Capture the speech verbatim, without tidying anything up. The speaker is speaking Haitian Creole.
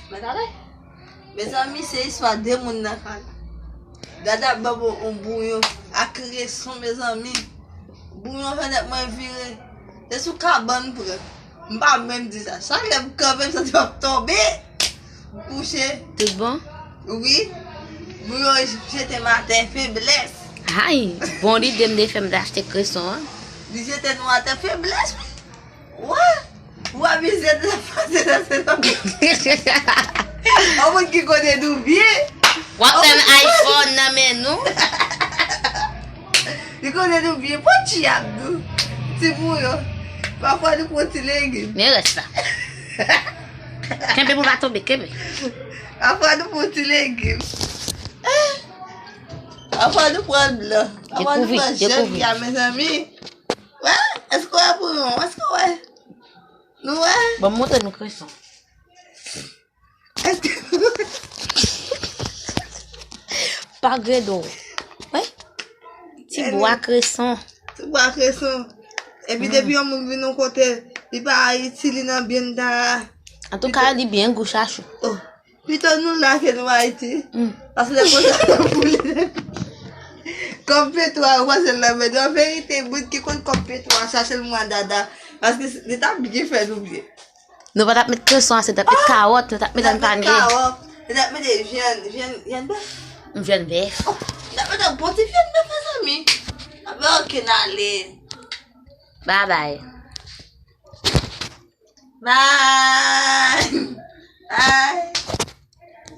Mezanmi, se istwa de moun nan kay. Dada ap ban m yon bouyon ak kreson, mezanmi. Bouyon fenèt mwen vire. Se sou kabann pran. M pa menm di sa. Chak lè m kanpe, m santi m ap tonbe. M kouche. Tout bon? Wi. Bouyon jete m atè, feblès. Ay, bon lide m te fè m te achte kreson an. Li jete nou atè, feblès, wi. Wè. Ou ap vizye de pase nan se nan. Yon moun ki konnen nou byen. W ap fè m iPhone nan men nou. Li konnen nou byen. Pran ti ap nou. Ti bouyon. Pafwa nou pran ti legim. Men rès la. Kenbe pou pa tonbe, kenbe. Pafwa nou pran ti legim. Pafwa nou pran blan. Pafwa nou pran jèn fi a, mezanmi. Wè, èske w wè pou nou? Èske w wè? Nou wè? Bon, m montre nou kreson. Èske Pa gen do. Wi. Ti bwa kreson. Ti bwa kreson. Epi depi yon moun vin yon kote, li pa Ayiti, li nan byen da. Antouka, li byen gou chachou. Oh. Pito nou la ke nou Ayiti. Paske lè konsa nou boule. Kòb petwa, ou pase l nan men nou. An verite, moun ki konn kòb petwa, chache l mwa dada. Paske li t ap byen fè nou byen. Nou pa t ap met kreson ase, t ap met kawòt, nou t ap met anpann grenn. Kawòt, nou t ap mete vyann, vyann, vyann bèf. Vyann bèf. Oh, nou t ap mete bon ti vyann bèf, mezanmi. Apre, oke, n ale. Bye bye. Bye. Bye.